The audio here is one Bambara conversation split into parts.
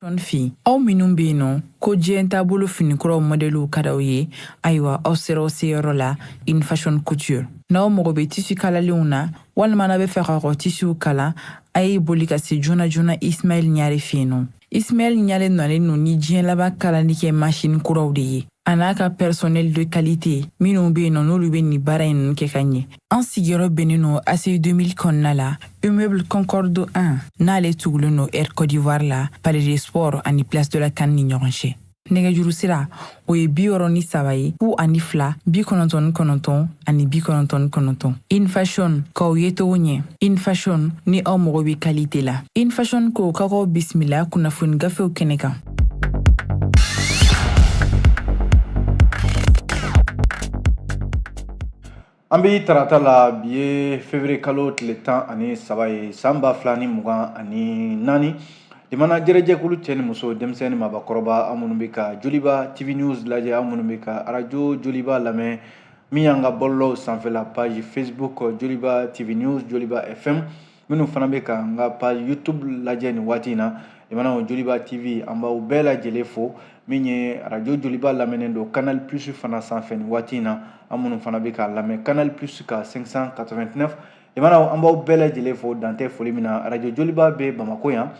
Fɛ aw minnu bɛ yen nɔ ko diɲɛ taabolo finikuraw mɔdɛliw ka d'aw ye, ayiwa, aw sera aw seyɔrɔ la, In Fashion Couture. N'aw mago bɛ tissu kalalenw na, walima n'a bɛ fɛ k'aw ka tissuw kala, a ye boli ka se joona joona Ismaɛl Ɲare fɛ yen nɔ. Ismaɛl Ɲare nalen don ni diɲɛ laban kalali kɛ machine kuraw de ye, a n'a ka personnel de qualité minnu bɛ yen nɔ, n'olu bɛ nin baara in ninnu kɛ ka ɲɛ. An sigiyɔrɔ bɛnnen don ACI 2000 kɔnɔna la, immeuble Concorde 1, n'ale tugulen don Air Côte d'Ivoire la, Palais des Sports ani Place de la CAN ni ɲɔgɔn cɛ. Nɛgɛjuru sira, o ye 63 ye, 02 99 ani 99. In Fashion, k'aw ye togo ɲɛ. In Fashion, ni aw mago bɛ qualité la. In Fashion ko k'aw bisimila kunnafoni gafew kɛnɛ kan. An bɛ tarata la, bi ye février kalo tile 13 ye, san 2024. Limana jɛrɛjɛkulu, cɛ ni muso, denmisɛnnin ni maabakɔrɔba, aw minnu bɛ ka Joliba TV News lajɛ, aw minnu bɛ ka arajo Joliba lamɛn, min y'an ka bɔlɔlɔw sanfɛla page Facebook Joliba TV News, Joliba FM, minnu fana bɛ ka an ka page YouTube lajɛ nin waati in na, limanaw, Joliba TV, an b'aw bɛɛ lajɛlen fo. Min ye arajo Joliba lamɛnnen don Canal Plus fana sanfɛ nin waati in na, an minnu fana bɛ k'a lamɛn Canal Plus ka 589, limanaw, an b'aw bɛɛ lajɛlen fo dantɛ foli min na. Arajo Joliba bɛ Bamakɔ yan,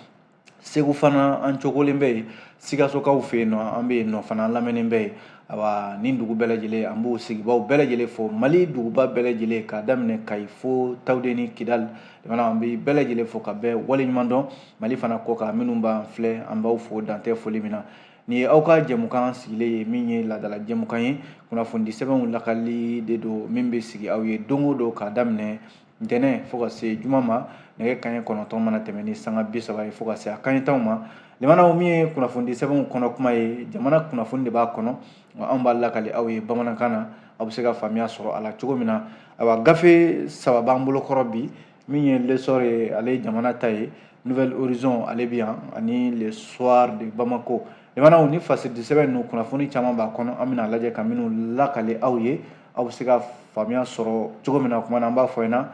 Segu fana an cogolen bɛ yen, Sikasokaw fɛ yen nɔ, an bɛ yen nɔ fana, an lamɛnnen bɛ yen. Awa, nin dugu bɛɛ lajɛlen, an b'o sigibaw bɛɛ lajɛlen fo, Mali duguba bɛɛ lajɛlen, k'a daminɛ Kayi fo Tawudeni, Kidali, limanaw, an bɛ bɛɛ lajɛlen fo ka bɛɛ waleɲuman dɔn. Mali fana kɔ kan, minnu b'an filɛ, an b'aw fo dantɛ foli min na. Nin ye aw ka jɛmukan sigilen ye, min ye laadala jɛmukan ye, kunnafonidi sɛbɛnw lakali de don, min bɛ sigi aw ye don o don k'a daminɛ ntɛnɛn fo ka se juma ma, nɛgɛ kanɲɛ 9 mana tɛmɛ ni sanga 30 ye fo ka se a kanɲɛ 10 ma. Limanaw, min ye kunnafonidi sɛbɛnw kɔnɔ kuma ye, jamana kunnafoni de b'a kɔnɔ, nka anw b'a lakali aw ye bamanankan na, aw bɛ se ka faamuya sɔrɔ a la cogo min na. Ayiwa, gafe saba b'an bolo kɔrɔ bi. Min ye L'Essor ye, ale ye jamana ta ye, Nouvel Horizon, ale bɛ yan, ani Le Soir de Bamako. Limanaw, ni fasiridi sɛbɛn ninnu, kunnafoni caman b'a kɔnɔ, an bɛna lajɛ ka minnu lakali aw ye, aw bɛ se ka faamuya sɔrɔ cogo min na. Kuma na, an b'a fɔ ɲɛna,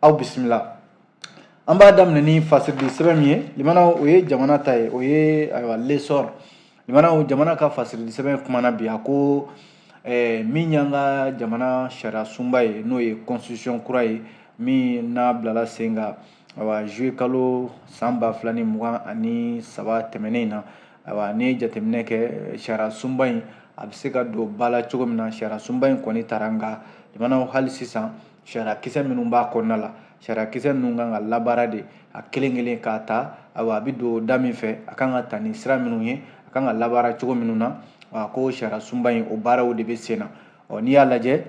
aw bisimila. An b'a daminɛ ni fasiridi sɛbɛn min ye, limanaw, o ye jamana ta ye, o ye ayiwa L'Essor. Limanaw, jamana ka fasiridi sɛbɛn kumana bi, a ko min y'an ka jamana sariya sunba ye, n'o ye constitution kura ye, min n'a bilala sen kan, ayiwa, juillet kalo san 2023 tɛmɛnen in na. Ayiwa, n'i ye jateminɛ kɛ, sariya sunba in, a bɛ se ka don ba la cogo min na, sariya sunba in kɔni taara, nka limanaw, hali sisan sariya kisɛ minnu b'a kɔnɔna la, sariya kisɛ ninnu kan ka labaara de a kelen kelen k'a ta. Ayiwa, a bɛ don da min fɛ, a kan ka ta ni sira minnu ye, a kan ka labaara cogo minnu na, a ko sariya sunba in, o baaraw de bɛ sen na. Ɔ, n'i y'a lajɛ,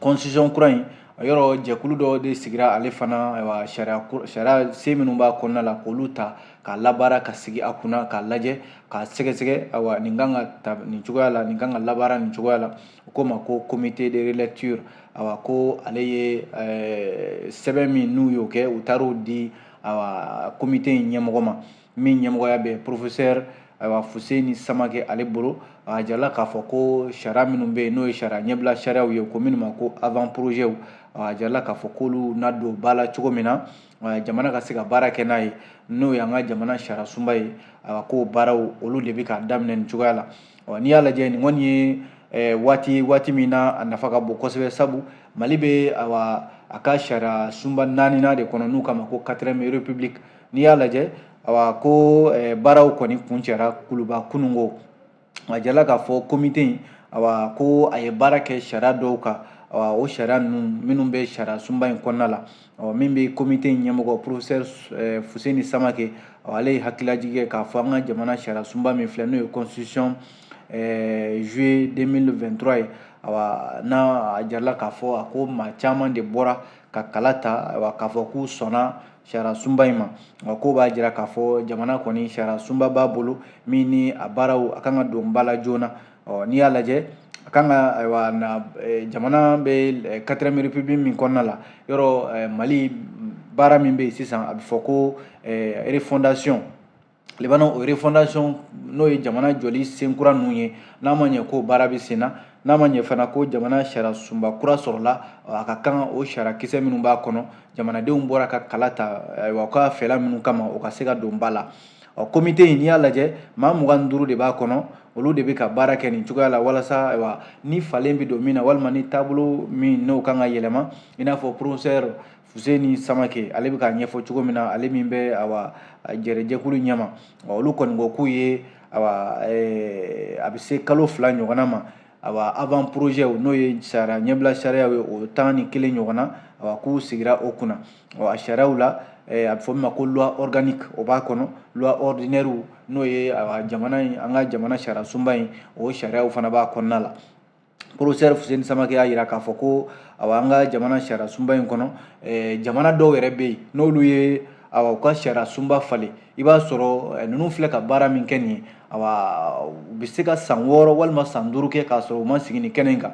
constitution kura in yɔrɔ, jɛkulu dɔ de sigira ale fana, ayiwa, sariya sen minnu b'a kɔnɔna la, k'olu ta k'a labaara, ka sigi a kunna k'a lajɛ, k'a sɛgɛsɛgɛ. Ayiwa, nin kan ka ta nin cogoya la, nin kan ka labaara nin cogoya la. O ko ma ko comité de relecture. Ayiwa, ko ale ye sɛbɛn min n'u y'o kɛ, u taar'o di, ayiwa, comité in ɲɛmɔgɔ ma, min ɲɛmɔgɔya bɛ professeur, ayiwa, Fuseni Samakɛ ale bolo. A jirala k'a fɔ ko sariya minnu bɛ yen, n'o ye sariya ɲɛbila sariyaw ye, ko minnu ma ko avant projet, a jirala k'a fɔ k'olu na don ba la cogo min na, jamana ka se ka baara kɛ n'a ye, n'o y'an ka jamana sariya sunba ye. Ayiwa, k'o baaraw, olu de bɛ ka daminɛ nin cogoya la. Ɔ, n'i y'a lajɛ, nin kɔni ye waati min na a nafa ka bon kosɛbɛ, sabu Mali bɛ, ayiwa, a ka sariya sunba naaninan de kɔnɔ, n'u k'a ma ko quatrième république. N'i y'a lajɛ, ayiwa, ko baaraw kɔni kuncɛra Kuluba kununko. A jirala k'a fɔ comité in, ayiwa, ko a ye baara kɛ sariya dɔw kan. Ayiwa, o sariya ninnu minnu bɛ sariya sunba in kɔnɔna la, ɔ, min bɛ comité in ɲɛmɔgɔ, professeur Fuseni Samakɛ, ale ye hakililajigin kɛ k'a fɔ an ka jamana sariya sunba min filɛ, n'o ye constitution juillet 2023 ye. Ayiwa, n'a a jirala k'a fɔ, a ko maa caman de bɔra ka kala ta, ayiwa, k'a fɔ k'u sɔnna sariya sunba in ma. Wa ko b'a jira k'a fɔ jamana kɔni sariya sunba b'a bolo, min ni a baaraw a kan ka don ba la joona. Ɔ, n'i y'a lajɛ, a kan ka, ayiwa, na jamana bɛ quatrième république min kɔnɔna la, yɔrɔ Mali baara min bɛ yen sisan, a bɛ fɔ ko refondation. Limanaw, o refondation, n'o ye jamana jɔli senkura ninnu ye, n'a ma ɲɛ ko baara bɛ sen na, n'a ma ɲɛ fana ko jamana sariya sunba kura sɔrɔla, a ka kan o sariya kisɛ minnu b'a kɔnɔ, jamanadenw bɔra ka kala ta, ayiwa, u ka fɛla minnu kama, o ka se ka don ba la. Ɔ, komite in, n'i y'a lajɛ, maa 25 de b'a kɔnɔ. Olu de bɛ ka baara kɛ nin cogoya la walasa, ayiwa, ni falen bɛ don min na walima ni taabolo min n'o kan ka yɛlɛma, i n'a fɔ professeur Fuseni Samake, ale bɛ k'a ɲɛfɔ cogo min na, ale min bɛ, ayiwa, jɛrɛjɛkulu ɲɛma. Olu kɔni ko k'u ye, ayiwa, a bɛ se kalo 2 ɲɔgɔnna ma, ayiwa, avant projet, n'o ye sariya ɲɛbila sariyaw ye, o 11 ɲɔgɔnna, ayiwa, k'u sigira o kunna. A sariyaw la, a bɛ fɔ min ma ko loi organique, o b'a kɔnɔ, loi ordinaire, n'o ye, ayiwa, jamana in, an ka jamana sariya sunba in, o sariyaw fana b'a kɔnɔna la. Professeur Fuseni Samake y'a jira k'a fɔ ko, ayiwa, an ka jamana sariya sunba in kɔnɔ, jamana dɔw yɛrɛ bɛ yen, n'olu ye, ayiwa, u ka sariya sunba falen, i b'a sɔrɔ ninnu filɛ ka baara min kɛ nin ye, ayiwa, u bɛ se ka san 6 walima san 5 kɛ k'a sɔrɔ u ma sigi nin kɛnɛ in kan.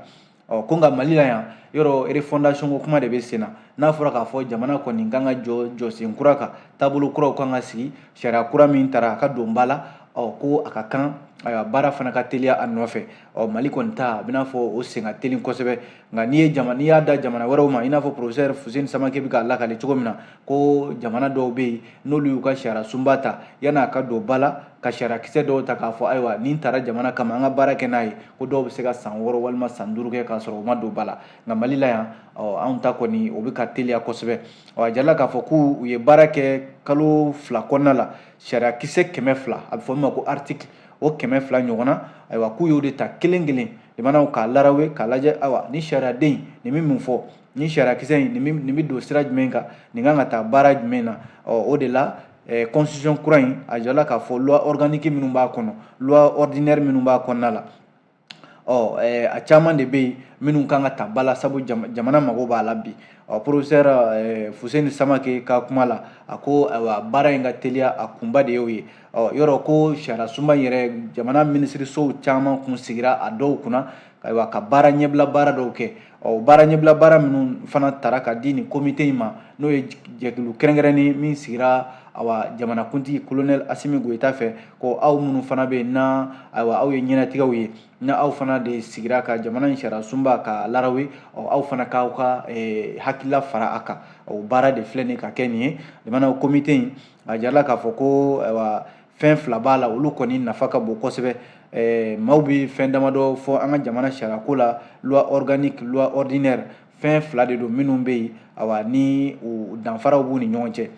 Ɔ, ko nka Mali la yan yɔrɔ, refondation ko kuma de bɛ sen na. N'a fɔra k'a fɔ jamana kɔni kan ka jɔ jɔsen kura kan, taabolo kuraw kan ka sigi, sariya kura min tara a ka don ba la, ɔ, ko a ka kan, ayiwa, baara fana ka teliya a nɔfɛ. Ɔ, Mali kɔni ta, a bɛ n'a fɔ o sen ka teli kosɛbɛ. Nka n'i ye jama, n'i y'a da jamana wɛrɛw ma, i n'a fɔ professeur Fuseni Samake bɛ k'a lakale cogo min na, ko jamana dɔw bɛ yen, n'olu y'u ka sariya sunba ta, yan'a ka don ba la, ka sariyakisɛ dɔw ta k'a fɔ, ayiwa, nin taara jamana kama, an ka baara kɛ n'a ye, ko dɔw bɛ se ka san 6 walima san 5 kɛ k'a sɔrɔ u ma don ba la. Nka Mali la yan, ɔ, anw ta kɔni, o bɛ ka teliya kosɛbɛ. Ɔ, a jirala k'a fɔ k'u ye baara kɛ kalo 2 kɔnɔna la, sariyakisɛ 200, a bɛ fɔ min ma ko article, o 200 ɲɔgɔnna, ayiwa, k'u y'o de ta kelen kelen, limanaw, k'a larawe, k'a lajɛ, ayiwa, ni sariyaden nin bɛ mun fɔ, ni sariyakisɛ in nin bɛ don sira jumɛn kan, nin kan ka taa baara jumɛn na. Ɔ, o de la, constitution kura in, a jirala k'a fɔ loi organique minnu b'a kɔnɔ, loi ordinaire minnu b'a kɔnɔna la, ɔ, a caman de bɛ yen minnu kan ka ta ba la, sabu jamana mago b'a la bi. Ɔ, professeur Fuseni Samake ka kuma la, a ko, ayiwa, baara in ka teliya, a kunba de y'o ye. Ɔ, yɔrɔ ko sariya sunba in yɛrɛ, jamana minisirisow caman kun sigira a dɔw kunna, ayiwa, ka baara ɲɛbila baara dɔw kɛ. Ɔ, baara ɲɛbila baara minnu fana tara ka di nin komite in ma, n'o ye jɛkulu kɛrɛnkɛrɛnnen min sigira, awa, jamanakuntigi colonel Asimi Goyita fɛ, ko aw minnu fana bɛ yen na, ayiwa, aw ye ɲɛnatigɛw ye, na aw fana de sigira ka jamana in sariya sunba ka larawe, ɔ, aw fana k'aw ka hakilila fara a kan. O baara de filɛ nin ka kɛ nin ye. Jamana komite in, a jirala k'a fɔ ko, ayiwa, fɛn fila b'a la, olu kɔni nafa ka bon kosɛbɛ. Maaw bɛ fɛn damadɔ fɔ an ka jamana sariya ko la, loi organique, loi ordinaire, fɛn fila de don minnu bɛ yen, ayiwa, ni u danfaraw b'u ni ɲɔgɔn cɛ.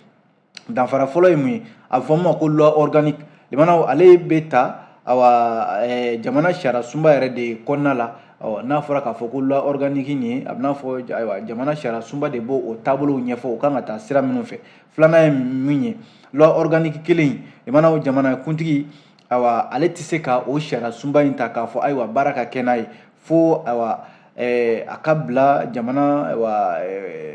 Danfara fɔlɔ ye mun ye? A bɛ fɔ min ma ko loi organique, limanaw, ale bɛ ta, awa, jamana sariya sunba yɛrɛ de kɔnɔna la. Ɔ, n'a fɔra k'a fɔ ko loi organique nin ye, a bɛ n'a fɔ, ayiwa, jamana sariya sunba de b'o o taabolow ɲɛfɔ, o kan ka taa sira minnu fɛ. Filanan ye min ye, loi organique kelen in, limanaw, jamana kuntigi, ayiwa, ale tɛ se ka o sariya sunba in ta k'a fɔ, ayiwa, baara ka kɛ n'a ye, fo, ayiwa, a ka bila jamana, ayiwa,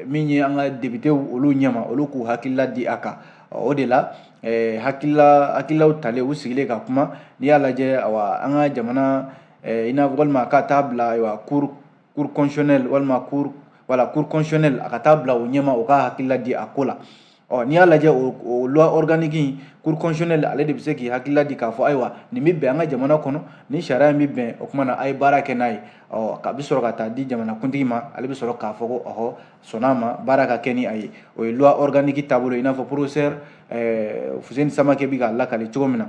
min ye an ka députéw, olu ɲɛma, olu k'u hakilila di a kan. O de la, hakililaw talen, u sigilen ka kuma, n'i y'a lajɛ, ayiwa, an ka jamana, i n'a fɔ walima ka taa bila, ayiwa, cour constitutionnelle, walima cour, voilà, cour constitutionnelle, a ka taa bila o ɲɛma, o ka hakilila di a ko la. Ɔ, n'i y'a lajɛ, o loi organique in, cour constitutionnelle, ale de bɛ se k'i hakilila di k'a fɔ, ayiwa, nin bɛ bɛn an ka jamana kɔnɔ, nin sariya in bɛ bɛn, o tuma na a ye baara kɛ n'a ye. Ɔ, a bɛ sɔrɔ ka taa di jamanakuntigi ma, ale bɛ sɔrɔ k'a fɔ ko ɔhɔ, sɔnn'a ma, baara ka kɛ ni a ye. O ye loi organique taabolo ye, i n'a fɔ professeur Fuseni Samake bɛ k'a lakale cogo min na.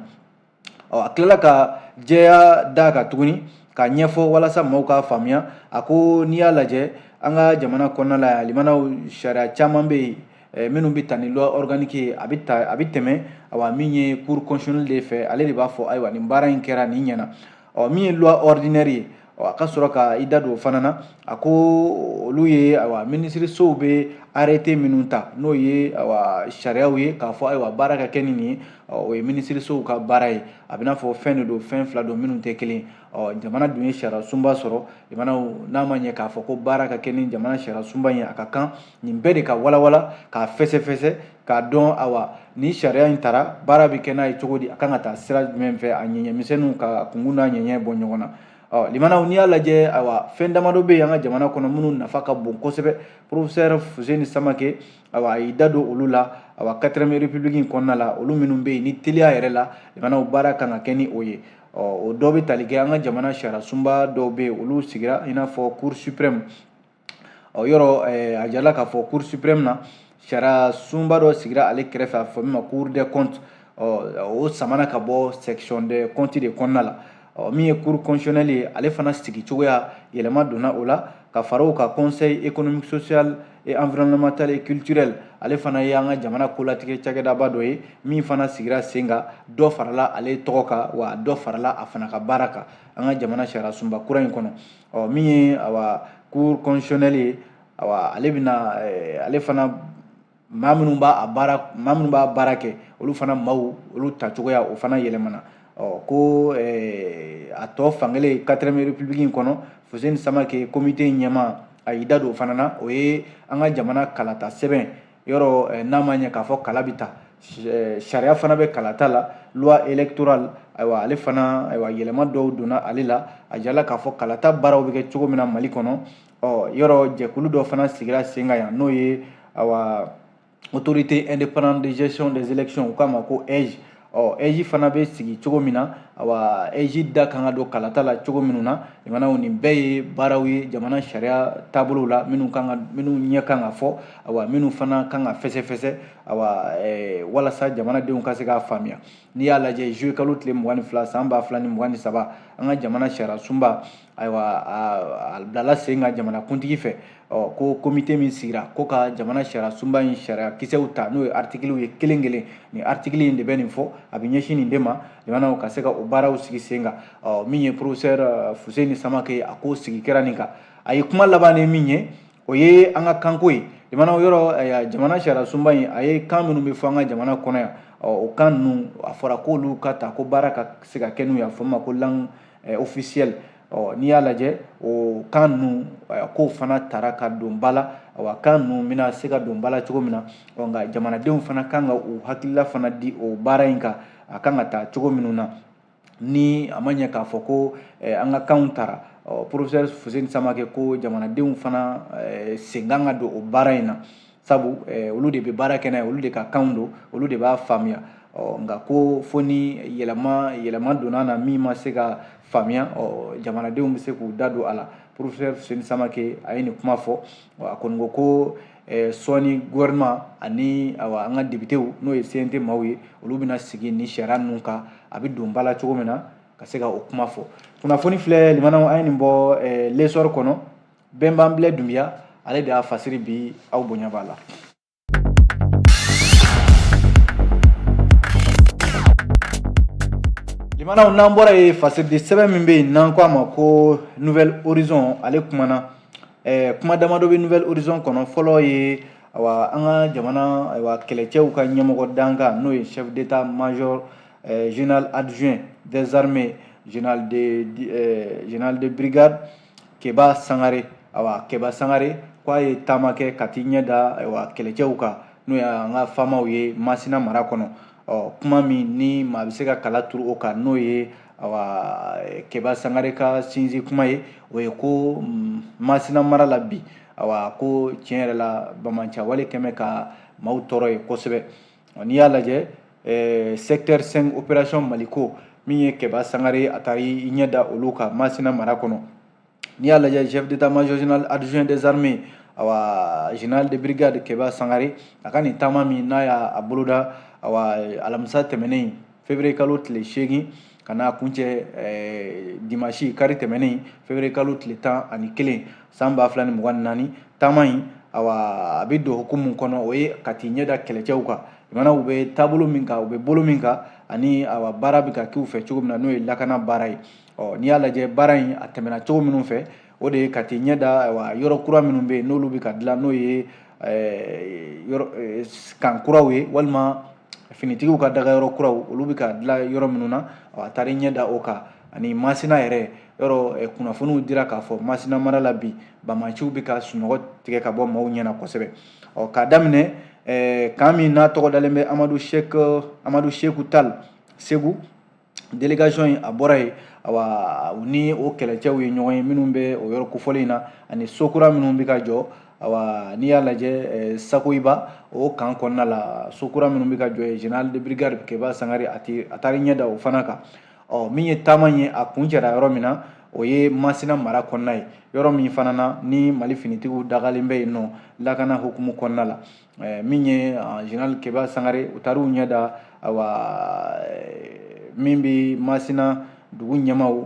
Ɔ, a tilala ka jɛya d'a kan tuguni k'a ɲɛfɔ walasa maaw k'a faamuya. A ko n'i y'a lajɛ an ka jamana kɔnɔna la yan, limanaw, sariya caman bɛ yen minnu bɛ ta ni loi organique ye, a bɛ ta, a bɛ tɛmɛ, awa, min ye cour constitutionnelle de fɛ, ale de b'a fɔ, ayiwa, nin baara in kɛra, nin ɲɛna. Ɔ, min ye loi ordinaire ye, ɔ, a ka sɔrɔ ka i da don o fana na. A ko olu ye, ayiwa, minisirisow bɛ arrêté minnu ta, n'o ye, ayiwa, sariyaw ye k'a fɔ, ayiwa, baara ka kɛ ni nin ye, o ye minisirisow ka baara ye. A bɛ n'a fɔ fɛn de don, fɛn fila don minnu tɛ kelen. Ɔ, jamana dun ye sariya sunba sɔrɔ, jamanaw, n'a ma ɲɛ k'a fɔ ko baara ka kɛ ni jamana sariya sunba in ye, a ka kan nin bɛɛ de ka walawala, k'a fɛsɛfɛsɛ, k'a dɔn, awa, ni sariya in tara, baara bɛ kɛ n'a ye cogo di, a kan ka taa sira jumɛn fɛ, a ɲɛɲɛmisɛnninw ka kunkun n'a ɲɛɲɛ bɔ ɲɔgɔn na. Ɔ, limanaw, n'i y'a lajɛ, ayiwa, fɛn damadɔ bɛ yen an ka jamana kɔnɔ minnu nafa ka bon kosɛbɛ. Professeur Fuseni Samake, ayiwa, a y'i da don olu la, ayiwa, quatrième république in kɔnɔna la, olu minnu bɛ yen ni teliya yɛrɛ la, limanaw, baara kan ka kɛ ni o ye. Ɔ, o dɔ bɛ tali kɛ an ka jamana sariya sunba dɔw bɛ yen, olu sigira, i n'a fɔ cour suprême. Ɔ, yɔrɔ, a jirala k'a fɔ cour suprême na, sariya sunba dɔ sigira ale kɛrɛfɛ, a fɔ min ma cour des comptes. Ɔ, o samana ka bɔ section des comptes de kɔnɔna la. Ɔ, min ye cour constitutionnelle ye, ale fana sigi cogoya yɛlɛma donna o la. Ka fara o kan, conseil économique, social et environnemental et culturel, ale fana ye an ka jamana kolatigɛ cakɛdaba dɔ ye min fana sigira sen kan. Dɔ farala ale tɔgɔ kan, wa dɔ farala a fana ka baara kan an ka jamana sariya sunba kura in kɔnɔ. Ɔ, min ye awa cour constitutionnelle ye, awa ale bɛna ale fana maa minnu b'a baara, maa minnu b'a baara kɛ, olu fana maaw, olu tacogoya, o fana yɛlɛmana. Ɔ, ko a tɔ fankelen quatrième république in kɔnɔ, Fuseni Samake, comité ɲɛmaa, a y'i da don o fana na. O ye an ka jamana kalata sɛbɛn yɔrɔ, n'a ma ɲɛ k'a fɔ kala bɛ ta, sariya fana bɛ kalata la, loi électorale. Ayiwa, ale fana, ayiwa, yɛlɛma dɔw donna ale la. A jirala k'a fɔ kalata baaraw bɛ kɛ cogo min na Mali kɔnɔ. Ɔ, yɔrɔ jɛkulu dɔ fana sigira sen kan yan, n'o ye awa autorité indépendante de gestion des élections, u k'a ma ko AIGE. Ɔ, AIGE fana bɛ sigi cogo min na, awa AIGE da kan ka don kalata la cogo minnu na, jamanaw, nin bɛɛ ye baaraw ye jamana sariya taabolow la, minnu kan ka, minnu ɲɛ kan ka fɔ, awa minnu fana kan ka fɛsɛfɛsɛ, awa walasa jamanadenw ka se k'a faamuya. N'i y'a lajɛ, juillet kalo tile 22 san 2023, an ka jamana sariya sunba, ayiwa, a bilala sen kan jamanakuntigi fɛ. Ɔ, ko comité min sigira ko ka jamana sariya sunba in sariya kisɛw ta, n'o ye artikiliw ye kelen kelen, nin artikili in de bɛ nin fɔ, a bɛ ɲɛsin nin de ma, jamanaw ka se ka o baaraw sigi sen kan. Ɔ, min ye professeur Fuseni Samake, a ko sigi kɛra nin kan. A ye kuma laban ni min ye, o ye an ka kanko ye. Jamana yɔrɔ, jamana sariya sunba in, a ye kan minnu bɛ fɔ an ka jamana kɔnɔ yan, ɔ, o kan ninnu, a fɔra k'olu ka ta ko baara ka se ka kɛ n'u ye, a fɔ ma ko langue officielle. Ɔ, n'i y'a lajɛ, o kan ninnu, k'o fana tara ka don ba la. Awa, kan ninnu bɛna se ka don ba la cogo min na, ɔ, nka jamanadenw fana kan ka u hakilila fana di o baara in kan, a kan ka taa cogo minnu na, ni a ma ɲɛ k'a fɔ ko an ka kanw tara. Ɔ, professeur Fuseni Samake ko jamanadenw fana sen kan ka don o baara in na, sabu olu de bɛ baara kɛ n'a ye, olu de ka kanw don, olu de b'a faamuya. Ɔ, nka ko fo ni yɛlɛma donna na min ma se ka faamuya, ɔ, jamanadenw bɛ se k'u da don a la. Professeur Fuseni Samake, a ye nin kuma fɔ. A kɔni ko ko sɔɔni gouvernement ani awa an ka députéw, n'o ye CNT maaw ye, olu bɛna sigi ni sariya ninnu kan, a bɛ don ba la cogo min na, ka se ka o kuma fɔ. Kunnafoni filɛ limanaw, an ye nin bɔ L'Essor kɔnɔ. Bɛnbanbilɛ Dunbiya, ale de y'a fasiri bi, aw bonya b'a la. Limanaw, n'an bɔra yen, fasiridi sɛbɛn min bɛ yen n'an ko a ma ko Nouvel Horizon, ale kumana kuma damadɔ bɛ Nouvel Horizon kɔnɔ. Fɔlɔ ye awa an ka jamana, ayiwa, kɛlɛcɛw ka ɲɛmɔgɔ dankan, n'o ye chef d'état major général adjoint des armées, général de brigade Keba Sangare. Awa Keba Sangare k'a ye taama kɛ ka t'i ɲɛ da, ayiwa, kɛlɛcɛw kan, n'o ye an ka faamaw ye Masina mara kɔnɔ. Ɔ, kuma min ni maa bɛ se ka kala turu o kan, n'o ye awa Keba Sangare ka sinsin kuma ye, o ye ko Masina mara la bi, awa ko tiɲɛ yɛrɛ la, bamancawale kɛmɛ ka maaw tɔɔrɔ ye kosɛbɛ. N'i y'a lajɛ, secteur 5 opération Maliko, min ye Keba Sangare, a taara i ɲɛ da olu kan Masina mara kɔnɔ. N'i y'a lajɛ, chef d'état-major général adjoint des armées, awa général de brigade Keba Sangare, a ka nin taama min n'a y'a boloda, awa alamisa tɛmɛnen, février kalo tile 8, ka n'a kuncɛ dimanche kari tɛmɛnen, février kalo tile 11 san 2024, taama in, awa a bɛ don hukumu kɔnɔ, o ye ka t'i ɲɛ da kɛlɛcɛw kan, jamanaw bɛ taabolo min kan, u bɛ bolo min kan, ani awa baara bɛ ka k'u fɛ cogo min na, n'o ye lakana baara ye. Ɔ, n'i y'a lajɛ, baara in a tɛmɛna cogo minnu fɛ, o de ye ka t'i ɲɛ da, ayiwa, yɔrɔ kura minnu bɛ yen n'olu bɛ ka dilan, n'o ye yɔrɔ kan kuraw ye, walima finitigiw ka dagayɔrɔ kuraw, olu bɛ ka dilan yɔrɔ minnu na, a taara i ɲɛ da o kan. Ani Masina yɛrɛ yɔrɔ, kunnafoniw dira k'a fɔ Masina mara la bi, bamaciw bɛ ka sunɔgɔ tigɛ ka bɔ maaw ɲɛna kosɛbɛ. Ɔ, k'a daminɛ kan min n'a tɔgɔ dalen bɛ Amadu Seku Tal Segu, délégation in a bɔra yen, awa u ni o kɛlɛcɛw ye ɲɔgɔn ye minnu bɛ o yɔrɔ kofɔlen in na, ani so kura minnu bɛ ka jɔ. Awa n'i y'a lajɛ, Sakoyiba o kan kɔnɔna la, so kura minnu bɛ ka jɔ yen, général de brigade Keba Sangare a taara ɲɛ da o fana kan. Ɔ, min ye taama ye, a kun cɛra yɔrɔ min na, O ye Masina mara kɔnɔna ye, yɔrɔ min fana na ni Mali finitigiw dagalen bɛ yen nɔ lakana hukumu kɔnɔna la. Min ye général Keba Sangare, u taar'u ɲɛ da, awa, min bɛ Masina dugu ɲɛmaw,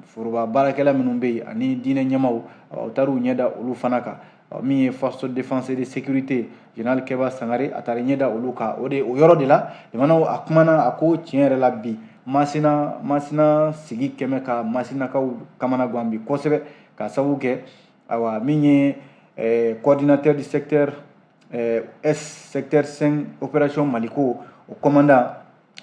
foroba baarakɛla minnu bɛ yen ani diinɛ ɲɛmaw, u taar'u ɲɛ da olu fana kan. Min ye force de défense et de sécurité, général Keba Sangare, a taara ɲɛ da olu kan. O de o yɔrɔ de la, jamanaw, a kumana, a ko tiɲɛ yɛrɛ la, bi Masina sigi kɛmɛ ka Masinakaw kamana gan bi kosɛbɛ, ka sababu kɛ, ayiwa, min ye coordinateur du secteur S, secteur 5, opération Maliko, o commandant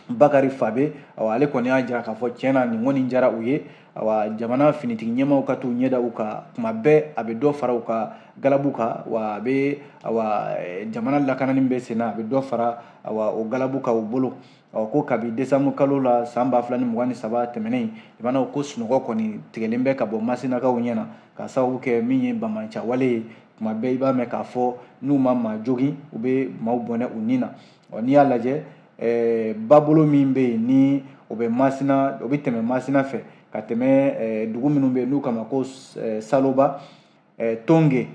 Bakari Fabe, awa, ale kɔni y'a jira k'a fɔ tiɲɛ na nin kɔni diyara u ye. Awa, jamana finitigi ɲɛmaw ka t'u ɲɛda u kan tuma bɛɛ, a bɛ dɔ fara u ka galabu kan, wa a bɛ, awa, jamana lakanani bɛ sen na, a bɛ dɔ fara, awa, o galabu kan u bolo. Ɔ, ko kabi décembre kalo la san 2023 tɛmɛnen, jamanaw ko sunɔgɔ kɔni tigɛlen bɛ ka bɔ Masinakaw ɲɛ na, ka sababu kɛ min ye banbaanciwale ye. Tuma bɛɛ i b'a mɛn k'a fɔ n'u ma maa jogin, u bɛ maaw bɔnɛ u ni na. Ɔ, n'i y'a lajɛ, babolo min bɛ yen ni o bɛ Masina, o bɛ tɛmɛ Masina fɛ ka tɛmɛ dugu minnu bɛ yen n'u kama ko Saloba, Tonge,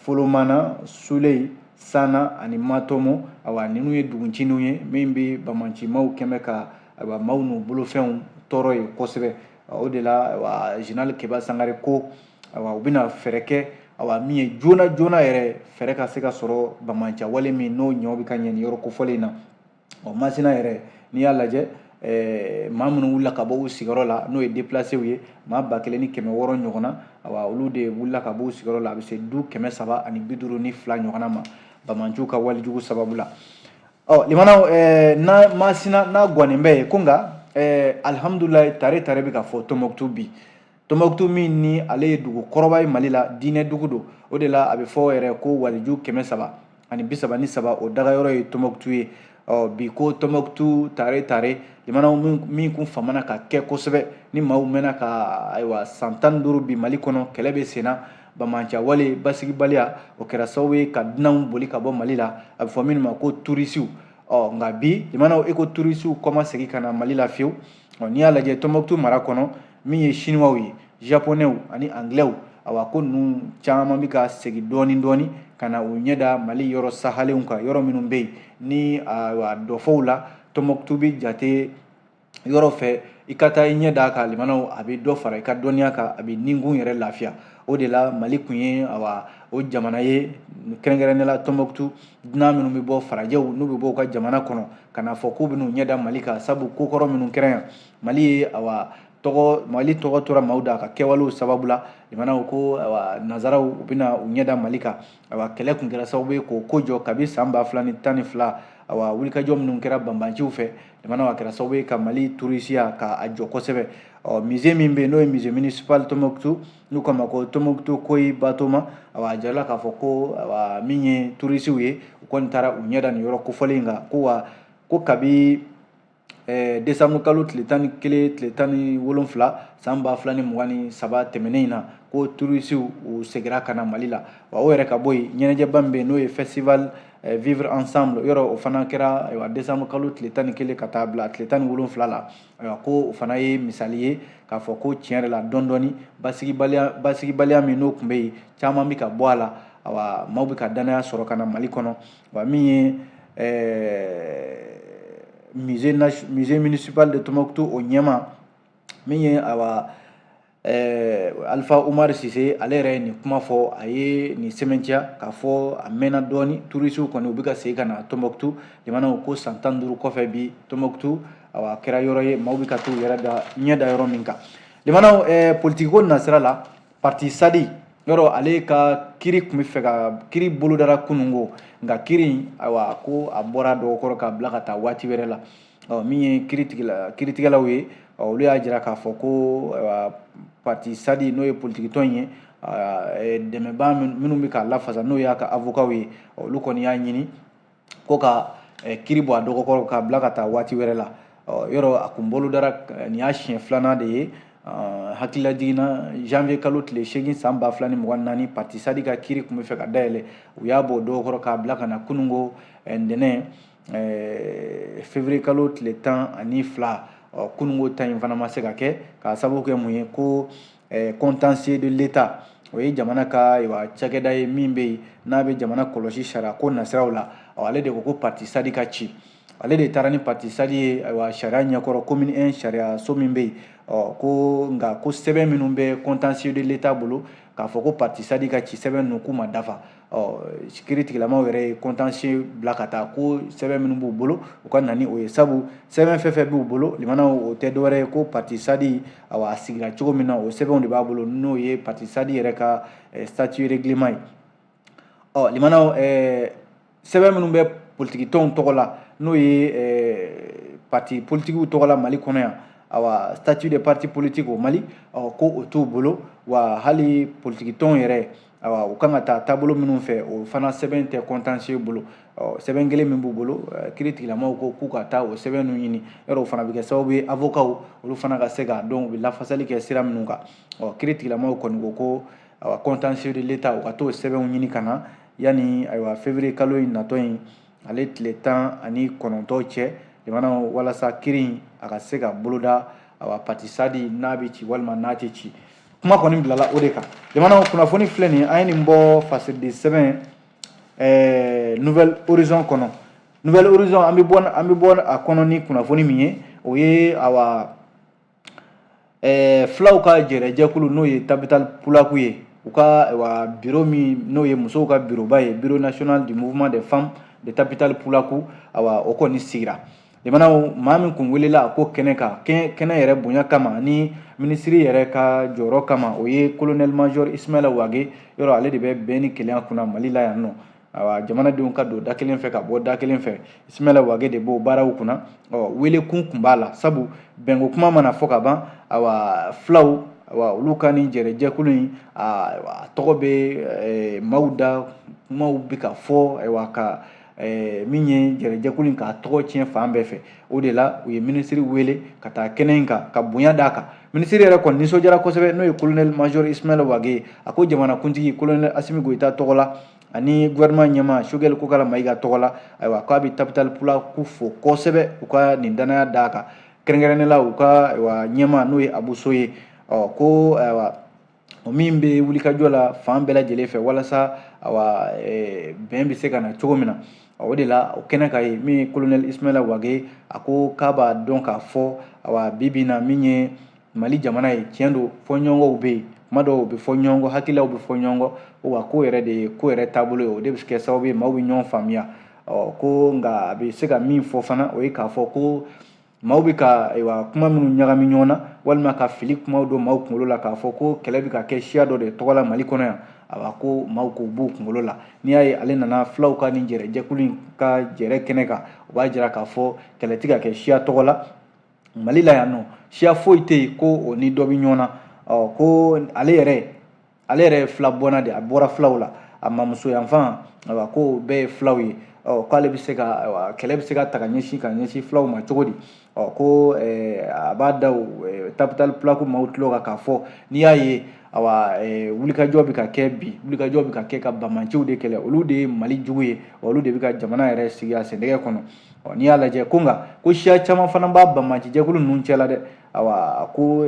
Folomana, Suleyi, Sana ani Matomo, awa, ninnu ye duguncininw ye min bɛ banbaancimaw kɛmɛ ka, ayiwa, maaw n'u bolofɛnw tɔɔrɔ ye kosɛbɛ. O de la, ayiwa, général Keba Sangare ko, ayiwa, u bɛna fɛɛrɛ kɛ, awa, min ye joona joona yɛrɛ, fɛɛrɛ ka se ka sɔrɔ banbaanciwale min n'o ɲɔ bɛ ka ɲɛ nin yɔrɔ kofɔlen in na. Ɔ, Masina yɛrɛ, n'i y'a lajɛ, maa minnu wulila ka bɔ u sigiyɔrɔ la, n'o ye déplacés ye, maa 1600 ɲɔgɔn na, awa, olu de wulila ka bɔ u sigiyɔrɔ la. A bɛ se du 352 ɲɔgɔnna ma, banbaanciw ka walejugu sababu la. Ɔ, limanaw, n'a Masina n'a gannen bɛ yen ko, nka alihamudulilayi, tare tare bɛ ka fɔ Tɔnbɔkutu bi. Tɔnbɔkutu min ni ale ye dugu kɔrɔba ye Mali la, diinɛ dugu don. O de la a bɛ fɔ yɛrɛ ko waliju 333, o dagayɔrɔ ye Tɔnbɔkutu ye. Ɔ, bi ko Tɔnbɔkutu tare tare, limanaw, min kun famana ka kɛ kosɛbɛ ni maaw mɛnna ka, ayiwa, san 15 bi Mali kɔnɔ kɛlɛ bɛ sen na, banbaanciwale, basigibaliya, o kɛra sababu ye ka dunanw boli ka bɔ Mali la, a bɛ fɔ minnu ma ko turisiw. Ɔ, nka bi, limanaw, e ko turisiw kɔma segin ka na Mali la fiyewu. Ɔ, n'i y'a lajɛ Tɔnbɔkutu mara kɔnɔ, min ye Chinois ye, Japonais ani Anglais, awa, ko ninnu caman bɛ ka segin dɔɔni dɔɔni ka na u ɲɛ da Mali yɔrɔ sahalenw kan, yɔrɔ minnu bɛ yen ni, ayiwa, dɔfɔw la Tɔnbɔkutu bɛ jate yɔrɔ fɛ. I ka taa i ɲɛ da kan, limanaw, a bɛ dɔ fara i ka dɔnniya kan, a bɛ ninkun yɛrɛ lafiya. O de la Mali kun ye, awa, o jamana ye, kɛrɛnkɛrɛnnenya la Tɔnbɔkutu, dunan minnu bɛ bɔ farajɛw, n'u bɛ bɔ u ka jamana kɔnɔ ka na fɔ k'u bɛn'u ɲɛ da Mali kan, sabu kokɔrɔ minnu kɛra yan, Mali ye, awa, tɔgɔ, Mali tɔgɔ tora maaw da a ka kɛwalew sababu la. Limanaw, ko, awa, nanzaraw, u bɛna u ɲɛ da Mali kan. Awa, kɛlɛ kun kɛra sababu ye k'o ko jɔ kabi san 2012. Awa, wulikajɔ minnu kɛra banbanciw fɛ, limanaw, a kɛra sababu ye ka Mali turisiya ka a jɔ kosɛbɛ. Ɔ, musée min bɛ yen, n'o ye musée municipal Tɔnbɔkutu, n'u k'a ma ko Tɔnbɔkutu Koyi Batoma, awa, a jirala k'a fɔ ko, awa, min ye turisiw ye, u kɔni taara u ɲɛ da nin yɔrɔ kofɔlen in kan. Ko wa ko kabi décembre kalo tile 11, tile 17, san 2023 tɛmɛnen in na, ko turisiw u seginna ka na Mali la. Wa o yɛrɛ ka bɔ yen, ɲɛnajɛba min bɛ yen, n'o ye festival Vivre ensemble, yɔrɔ o fana kɛra, ayiwa, décembre kalo tile 11 ka taa bila tile 17 la. Ayiwa, ko o fana ye misali ye k'a fɔ ko tiɲɛ yɛrɛ la, dɔɔni dɔɔni, basigibaliya min n'o tun bɛ yen, caman bɛ ka bɔ a la. Awa, maaw bɛ ka danaya sɔrɔ ka na Mali kɔnɔ. Wa min ye musée municipal de Tombouctou, o ɲɛma min ye, awa, Alpha Umar Sise, ale yɛrɛ ye nin kuma fɔ, a ye nin sɛmɛntiya k'a fɔ a mɛnna dɔɔni, turisiw kɔni u bɛ ka segin ka na Tombouctou. Jamanaw ko san 15 kɔfɛ, bi Tombouctou, awa, a kɛra yɔrɔ ye maaw bɛ ka t'u yɛrɛ da ɲɛ da yɔrɔ min kan. Limanaw, politiki ko nasira la, parti Sadi yɔrɔ, ale ka kiri tun bɛ fɛ ka kiri bolodara kununko, nka kiri in, ayiwa, ko a bɔra dɔgɔkɔrɔ k'a bila ka taa waati wɛrɛ la. Ɔ, min ye kiritigɛlaw ye, olu y'a jira k'a fɔ ko, ayiwa, parti Sadi, n'o ye politikitɔn ye, dɛmɛbaa minnu bɛ k'a lafasa, n'o y'a ka avocat ye, olu kɔni y'a ɲini ko ka kiri bɔ a dɔgɔkɔrɔ k'a bila ka taa waati wɛrɛ la. Yɔrɔ a kun bolodara, nin y'a siɲɛ filanan de ye. Hakilila jiginna, janvier kalo tile 8 san 2024, parti Sadi ka kiri tun bɛ fɛ ka dayɛlɛ, u y'a bɔ dɔgɔkɔrɔ k'a bila ka na kununko ntɛnɛn, février kalo tile 12. Ɔ, kununko ta in fana ma se ka kɛ k'a sababu kɛ mun ye? Ko contentieux de l'État, o ye jamana ka ayiwa cakɛda ye min bɛ yen n'a bɛ jamana kɔlɔsi sariya ko nasiraw la. Ɔ, ale de ko ko parti SADI ka ci. Ale de taara ni parti SADI ye, ayiwa, sariya ɲɛkɔrɔ, commune 1 sariya so min bɛ yen. Ɔ, ko nka ko sɛbɛn minnu bɛ contentieux de l'État bolo k'a fɔ ko parti SADI ka ci, sɛbɛn ninnu k'u ma dafa. Ɔ, kiiri tigilamaw yɛrɛ ye contentieux bila ka taa ko sɛbɛn minnu b'u bolo, u ka na ni o ye, sabu sɛbɛn fɛn fɛn b'u bolo, limanaw, o tɛ dɔwɛrɛ ye ko parti SADI, awa, a sigira cogo min na, o sɛbɛnw de b'a bolo, n'o ye parti SADI yɛrɛ ka statut règlement ye. Ɔ, limanaw, sɛbɛn minnu bɛ politiki tɔnw tɔgɔ la, n'o ye parti politikiw tɔgɔ la Mali kɔnɔ yan, awa, statut de parti politique au Mali, ɔ, ko o t'u bolo. Wa hali politiki tɔnw yɛrɛ, awa, u kan ka taa taabolo minnu fɛ, o fana sɛbɛn tɛ contentieux bolo. Ɔ, sɛbɛn kelen min b'u bolo, kiiri tigilamaw ko k'u ka taa o sɛbɛn ninnu ɲini. Yɔrɔ o fana bɛ kɛ sababu ye avocat olu fana ka se k'a dɔn u bɛ lafasali kɛ sira minnu kan. Ɔ, kiiri tigilamaw kɔni ko ko, awa, contentieux de l'État, u ka t'o sɛbɛnw ɲini ka na yanni, ayiwa, février kalo in natɔ in, ale tile 19 cɛ, jamana, walasa kiiri in a ka se ka boloda. Awa, parti SADI n'a bɛ ci walima n'a tɛ ci, kuma kɔni bilala o de kan. Jamana kunnafoni filɛ nin ye, an ye nin bɔ fasiridi sɛbɛn Nouvel Horizon kɔnɔ. Nouvel Horizon, an bɛ bɔ a kɔnɔ ni kunnafoni min ye, o ye, awa, filaw ka jɛrɛjɛkulu, n'o ye Tabital Pulaku ye, u ka, ayiwa, bureau min n'o ye musow ka bureauba ye, bureau national du mouvement des femmes de Tabital Pulaku, awa, o kɔni sigira. Jamanaw, maa min kun welela a ko kɛnɛ kan, kɛnɛ yɛrɛ bonya kama ni minisiri yɛrɛ ka jɔyɔrɔ kama, o ye colonel major Ismaila Wage. Yɔrɔ ale de bɛ bɛn ni kelenya kunna Mali la yan nɔ. Ayiwa, jamanadenw ka don da kelen fɛ ka bɔ da kelen fɛ, Ismaila Wage de b'o baaraw kunna. Ɔ, wele kun kun b'a la, sabu bɛnko kuma mana fɔ ka ban, awa, filaw, awa, olu ka nin jɛrɛjɛkulu in, a tɔgɔ bɛ maaw da, kumaw bɛ ka fɔ, ayiwa, ka min ye jɛrɛjɛkulu in k'a tɔgɔ tiɲɛ fan bɛɛ fɛ. O de la u ye minisiri wele ka taa kɛnɛ in kan ka bonya d'a kan. Minisiri yɛrɛ kɔni nisɔndiyara kosɛbɛ, n'o ye colonel major Ismaila Wage ye. A ko jamanakuntigi colonel Assimi Goïta tɔgɔ la ani gouvernement ɲɛmaa Choguel Kokalla Maïga tɔgɔ la, ayiwa, k'a bɛ Tabital Pulaku fo kosɛbɛ u ka nin danaya d'a kan, kɛrɛnkɛrɛnnen la u ka, ayiwa, ɲɛmaa n'o ye Abou Sow ye. Ɔ, ko, ayiwa, o min bɛ wulikajɔ la fan bɛɛ lajɛlen fɛ walasa, awa, bɛn bɛ se ka na cogo min na. O de la o kɛnɛ ka ye min ye colonel Ismaila Wage, a ko k'a b'a dɔn k'a fɔ, awa, bi bi in na, min ye Mali jamana ye, tiɲɛ don, fɔɲɔgɔnkɔw bɛ yen, kuma dɔw bɛ fɔ ɲɔgɔn kɔ, hakililaw bɛ fɔ ɲɔgɔn kɔ, wa ko yɛrɛ de ye ko yɛrɛ taabolo ye, o de bɛ kɛ sababu ye maaw bɛ ɲɔgɔn faamuya. Ɔ, ko nka a bɛ se ka min fɔ fana, o ye k'a fɔ ko maaw bɛ ka, ayiwa, kuma minnu ɲagami ɲɔgɔn na walima ka fili kumaw don maaw kunkolo la k'a fɔ ko kɛlɛ bɛ ka kɛ siya dɔ de tɔgɔ la Mali kɔnɔ yan, awa, ko maaw k'o b'u kunkolo la. N'i y'a ye ale nana filaw ka nin jɛrɛjɛkulu in ka jɛrɛ kɛnɛ kan, o b'a jira k'a fɔ kɛlɛ tɛ ka kɛ siya tɔgɔ la Mali la yan nɔ, siya foyi tɛ yen ko o ni dɔ bɛ ɲɔgɔn na. Ɔ, ko ale yɛrɛ ye fila bɔnna de, a bɔra filaw la, a mamuso yanfan, ayiwa, ko bɛɛ ye filaw ye. Ɔ, k'ale bɛ se ka, ayiwa, kɛlɛ bɛ se ka ta ka ɲɛsin filaw ma cogo di? Ɔ, ko a b'a da Tabital Pulaku maaw tulo kan k'a fɔ n'i y'a ye, awa, wulikajɔ bɛ ka kɛ bi, wulikajɔ bɛ ka kɛ ka banbaanciw de kɛlɛ, olu de ye Mali jugu ye, olu de bɛ ka jamana yɛrɛ sigi a sendɛgɛ kɔnɔ. Ɔ, n'i y'a lajɛ ko nka ko siya caman fana b'a banbaanci jɛkulu ninnu cɛ la dɛ. Awa, ko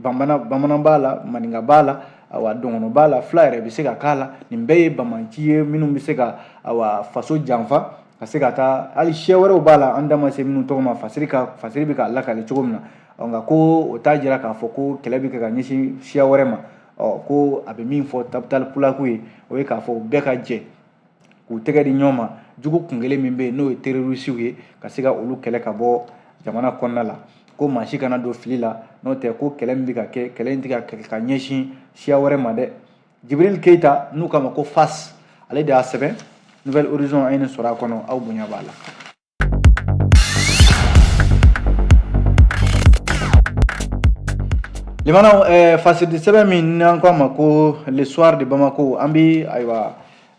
bamanan b'a la, maninka b'a la, awa, dɔgɔnɔ b'a la, fila yɛrɛ bɛ se ka k'a la. Nin bɛɛ ye banbaanci ye minnu bɛ se ka, awa, faso janfa ka se ka taa. Hali siya wɛrɛw b'a la, an da ma se minnu tɔgɔ ma, fasiri ka fasiri bɛ k'a lakale cogo min na. Ɔ, nka ko o t'a jira k'a fɔ ko kɛlɛ bɛ kɛ ka ɲɛsin siya wɛrɛ ma. Ɔ, ko a bɛ min fɔ Tabital Pulaku ye, o ye k'a fɔ u bɛɛ ka jɛ k'u tɛgɛ di ɲɔgɔn ma, jugu kun kelen min bɛ yen n'o ye terrorisiw ye, ka se ka olu kɛlɛ ka bɔ jamana kɔnɔna la, ko maa si kana don fili la. N'o tɛ, ko kɛlɛ min bɛ ka kɛ, kɛlɛ in tɛ ka kɛ ka ɲɛsin siya wɛrɛ ma dɛ. Jibril Keita, n'u k'a ma ko Fas, ale de y'a sɛbɛn. Nouvel Horizon, an ye nin sɔrɔ a kɔnɔ, aw bonya b'a la. Limanaw, fasiri sɛbɛn min n'an ko a ma ko Le Soir de Bamako, an bi, ayiwa,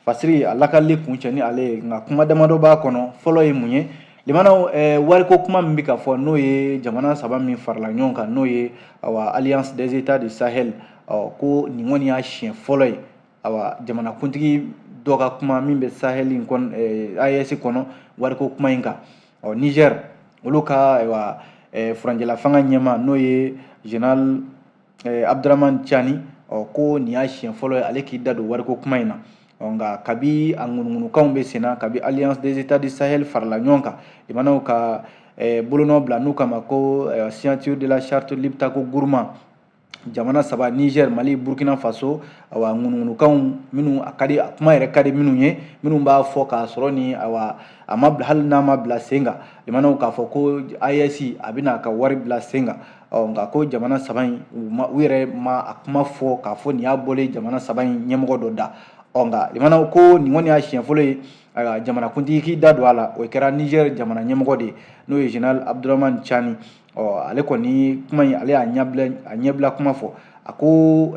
fasiri a lakalili kun cɛ ni ale ye, nka kuma damadɔ b'a kɔnɔ. Fɔlɔ ye mun ye? Limanaw, wariko kuma min bɛ ka fɔ, n'o ye jamana saba min farala ɲɔgɔn kan, n'o ye, awa, Alliance des États du Sahel, ɔ, ko nin kɔni y'a siɲɛ fɔlɔ ye, awa, jamanakuntigi dɔ ka kuma min bɛ Sahel in kɔnɔ, AES kɔnɔ, wariko kuma in kan. Ɔ, Niger, olu ka, ayiwa, furancɛla fanga ɲɛmaa n'o ye général Abdramane Tiani, ɔ ko nin y'a siɲɛ fɔlɔ ye ale k'i da don wariko kuma in na. Ɔ nka kabi a ŋunuŋunukanw bɛ senna, kabi Alliance des États du Sahel farala ɲɔgɔn kan, limanaw ka bolonɔ bila n'u kama ko signature de la charte Liptako Gourma, jamana saba, Niger, Mali, Burkina Faso, awa ŋunuŋunukanw minnu a ka di, a kuma yɛrɛ ka di minnu ye, minnu b'a fɔ k'a sɔrɔ ni awa a ma bila, hali n'a ma bila sen kan, limanaw k'a fɔ ko AES a bɛna a ka wari bila sen kan. Ɔ nka ko jamana saba in, u yɛrɛ ma a kuma fɔ k'a fɔ nin y'a bɔlen jamana saba in ɲɛmɔgɔ dɔ da. Ɔ nka limanaw ko nin kɔni y'a siɲɛ fɔlɔ ye, ayiwa, jamanakuntigi k'i da don a la, o kɛra Niger jamana ɲɛmɔgɔ de ye, n'o ye général Abdramane Tiani. Ɔ ale kɔni kuma in, ale y'a ɲɛbila, a ɲɛbila kuma fɔ. A ko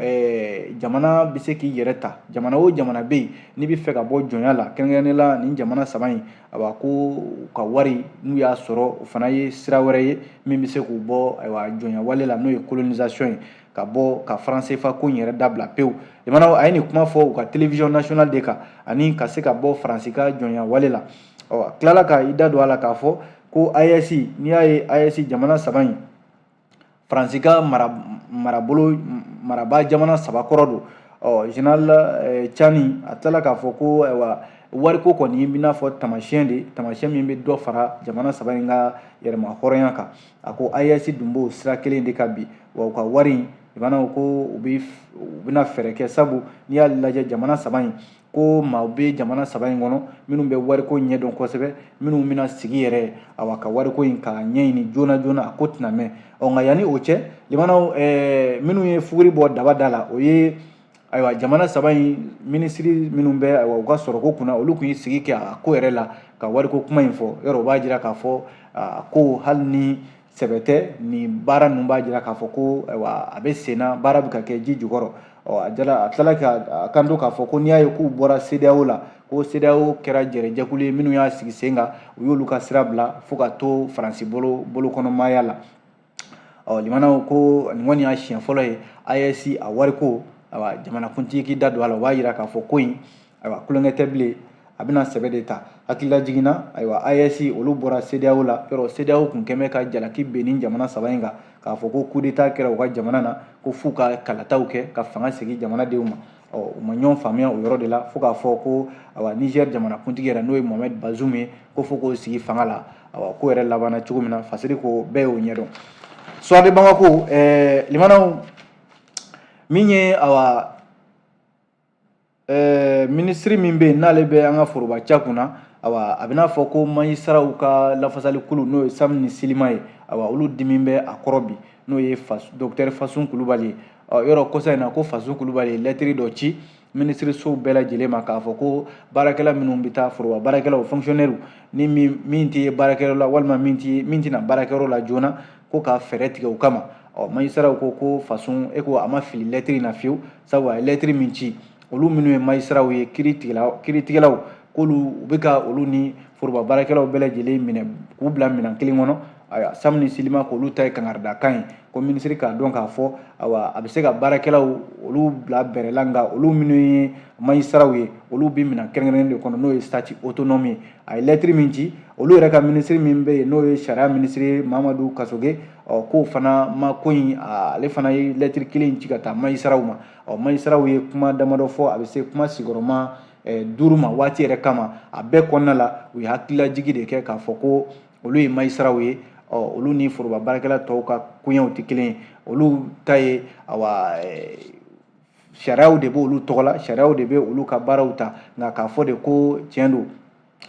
jamana bɛ se k'i yɛrɛ ta, jamana o jamana bɛ yen n'i bɛ fɛ ka bɔ jɔnya la, kɛrɛnkɛrɛnnenya la nin jamana saba in, ayiwa, ko u ka wari n'u y'a sɔrɔ, o fana ye sira wɛrɛ ye min bɛ se k'u bɔ, ayiwa, jɔnya wale la, n'o ye colonisation ye, ka bɔ ka franc CFA ko in yɛrɛ dabila pewu. Limanaw, a ye nin kuma fɔ u ka télévision nationale de kan, ani ka se ka bɔ Faransi ka jɔnya wale la. Ɔ a tilala ka i da don a la k'a fɔ ko AES, n'i y'a ye AES jamana saba in, Faransi ka marabolo marabaa jamana saba kɔrɔ don. Ɔ général Tiani a tilala k'a fɔ ko ayiwa, wariko kɔni b'i n'a fɔ tamasiyɛn de, tamasiyɛn min bɛ dɔ fara jamana saba in ka yɛrɛma hɔrɔnya kan. A ko AES dun b'o sira kelen de kan bi, wa u ka wari in, limanaw, ko u bɛna fɛɛrɛ kɛ, sabu n'i y'a lajɛ jamana saba in, ko maaw bɛ jamana saba in kɔnɔ minnu bɛ wariko ɲɛdɔn kosɛbɛ, minnu bɛna sigi yɛrɛ, awa, ka wariko in k'a ɲɛɲini joona joona, a ko tɛna mɛn. Ɔ nka yanni o cɛ, limanaw, minnu ye fuguri bɔ daba da la, o ye, ayiwa, jamana saba in minisiri minnu bɛ, ayiwa, u ka sɔrɔko kunna, olu tun ye sigi kɛ a ko yɛrɛ la ka wariko kuma in fɔ. Yɔrɔ o b'a jira k'a fɔ a ko hali ni sɛbɛ tɛ, nin baara ninnu b'a jira k'a fɔ ko, ayiwa, a bɛ sen na, baara bɛ ka kɛ ji jukɔrɔ. Ɔ a jala a tilala ka kanto k'a fɔ ko n'i y'a ye k'u bɔra CEDEAO la, ko CEDEAO kɛra jɛrɛjɛkulu ye minnu y'a sigi sen kan, u y'olu ka sira bila fo ka to Faransi bolo bolokɔnɔmaaya la. Ɔ limanaw, ko nin kɔni y'a siɲɛ fɔlɔ ye AES a wariko, ayiwa, jamanakuntigi k'i da don a la. O b'a jira k'a fɔ ko in, ayiwa, tulonkɛ tɛ bilen, a bɛna sɛbɛ de ta. Hakililajigin na, ayiwa, AES olu bɔra CEDEAO la. Yɔrɔ CEDEAO kun kɛmɛ ka jalaki ben ni jamana saba in kan k'a fɔ ko coup d'état kɛra u ka jamana na, ko f'u ka kalataw kɛ ka fanga segin jamanadenw ma. Ɔ u ma ɲɔgɔn faamuya o yɔrɔ de la, fo k'a fɔ ko, ayiwa, Niger jamanakuntigi yɛrɛ, n'o ye Mohamed Bazoum ye, ko fo k'o sigi fanga la. Ayiwa, ko yɛrɛ labanna cogo min na, fasiri ko bɛɛ y'o ɲɛdɔn. Soir de Bamako, limanaw, min ye, awa, minisiri min bɛ yen n'ale bɛ an ka foroba ca kunna, awa, a bɛna fɔ ko majisitaraw ka lafasalikulu, n'o ye Sam ni Silima ye, awa, olu dimi bɛ a kɔrɔ bi, n'o ye docteur Fasun Kulubali ye. Ɔ yɔrɔ kɔsa in na, ko Fasun Kulubali ye lɛtiri dɔ ci minisirisow bɛɛ lajɛlen ma k'a fɔ ko baarakɛla minnu bɛ taa, foroba baarakɛlaw, fonctionnaire, ni min tɛ ye baarakɛyɔrɔ la walima min tɛna baarakɛyɔrɔ la joona, ko ka fɛɛrɛ tigɛ o kama. Ɔ majisitaraw ko Fasun e ko a ma fili lɛtiri in na fiyewu, sabu a ye lɛtiri min ci, olu minnu ye majisitaraw ye, kiiritigɛlaw, k'olu u bɛ ka olu ni foroba baarakɛlaw bɛɛ lajɛlen minɛ k'u bila minɛn kelen kɔnɔ. Ayiwa, Sam ni Silima k'olu ta ye kangaridakan ye, ko minisiri k'a dɔn k'a fɔ, ayiwa, a bɛ se ka baarakɛlaw olu bila bɛrɛ la, nka olu minnu ye majisitaraw ye, olu bɛ minɛn kɛrɛnkɛrɛnnen de kɔnɔ, n'o ye statut autonome ye. A ye lɛtiri min ci, olu yɛrɛ ka minisiri min bɛ yen, n'o ye sariya minisiri Mamadu Kasoge, ɔ k'o fana ma ko in, ale fana ye lɛtiri kelen ci ka taa majisitaraw ma. Ɔ majisitaraw ye kuma damadɔ fɔ, a bɛ se kuma sigiyɔrɔma 5 ma waati yɛrɛ kama. A bɛɛ kɔnɔna la, u ye hakililajigi de kɛ k'a fɔ ko olu ye majisitaraw ye, ɔ olu ni foroba baarakɛla tɔw ka koɲɛw tɛ kelen ye. Olu ta ye, awa, sariyaw de b'olu tɔgɔ la, sariyaw de bɛ olu ka baaraw ta. Nka k'a fɔ de ko tiɲɛ don,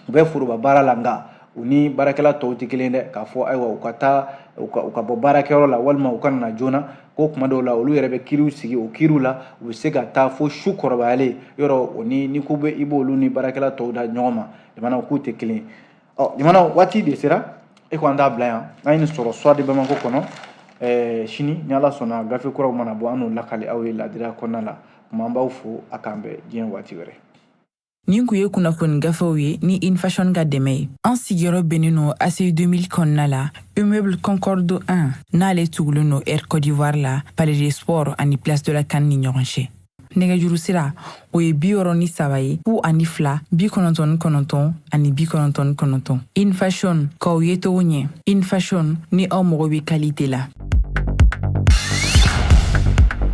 u bɛ foroba baara la, nka u ni baarakɛla tɔw tɛ kelen dɛ, k'a fɔ, ayiwa, u ka taa u ka bɔ baarakɛyɔrɔ la walima u ka na joona, ko kuma dɔw la olu yɛrɛ bɛ kiriw sigi, o kiriw la u bɛ se ka taa fo su kɔrɔbayalen. Yɔrɔ o ni ni ko bɛ i b'olu ni baarakɛla tɔw da ɲɔgɔn ma, jamanaw k'u tɛ kelen ye. Ɔ jamanaw, waati de sera e ko an t'a bila yan, an ye nin sɔrɔ Soir de Bamako kɔnɔ. Sini ni Ala sɔnna, gafe kuraw mana bɔ, an n'o lakali aw ye ladiriya kɔnɔna la. Kuma an b'aw fo, a k'an bɛn diɲɛ waati wɛrɛ. Nin kun ye kunnafoni gafew ye ni Infashion ka dɛmɛ ye. An sigiyɔrɔ bɛnnen no ACI 2000 kɔnɔna la, immeuble Concorde 1, n'ale tugulen no Air Côte d'Ivoire la, Palais des Sports ani Place de la CAN ni ɲɔgɔn cɛ. Nɛgɛjuru sira, o ye 63 ye, 02 99 ani 99. In Fashion, k'aw ye cogo ɲɛ. In Fashion, ni aw mago bɛ qualité la.